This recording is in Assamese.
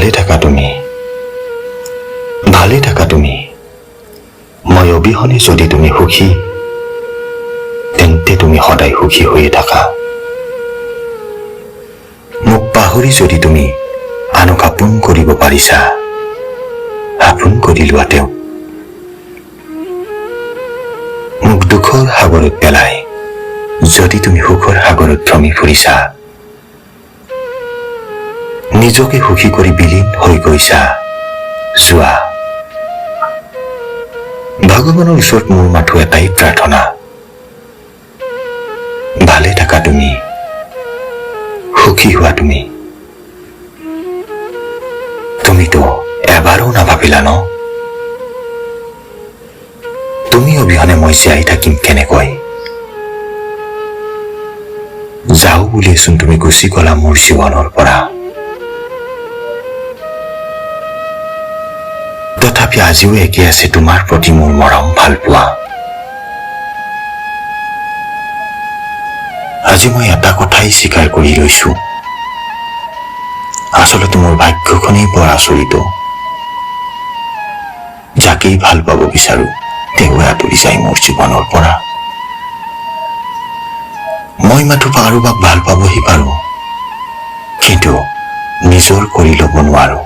ভালে থাকা তুমি, ভালে থাকা তুমি। মই অবিহনে যদি তুমি সুখী, তেন্তে তুমি সদায় সুখী হৈয়ে থাকা। মোক পাহৰি যদি তুমি আনক আপোন কৰিব পাৰিছা, আপোন কৰি লোৱা তেওঁক। মোক দুখৰ সাগৰত পেলাই যদি তুমি সুখৰ সাগৰত ভ্ৰমি ফুৰিছা, নিজকে সুখী কৰি বিলীন হৈ গৈছা, যোৱা। ভগৱানৰ ওচৰত মোৰ মাথো এটাই প্ৰাৰ্থনা, ভালে থাকা তুমি, সুখী হোৱা তুমি। তুমিতো এবাৰো নাভাবিলা ন, তুমি অবিহনে মই জীয়াই থাকিম কেনেকৈ? যাওঁ বুলিয়েচোন তুমি গুচি গলা মোৰ জীৱনৰ পৰা। তথাপি আজিও একে আছে তোমাৰ প্ৰতি মোৰ মৰম ভালপোৱা। আজি মই এটা কথাই স্বীকাৰ কৰি লৈছো, আচলতে মোৰ ভাগ্যখনেই বৰ আচৰিত। যাকেই ভাল পাব বিচাৰো তেওঁৱে আঁতৰি যায় মোৰ জীৱনৰ পৰা। মই মাথো কাৰোবাক ভাল পাবহি পাৰো, কিন্তু নিজৰ কৰি ল'ব নোৱাৰো।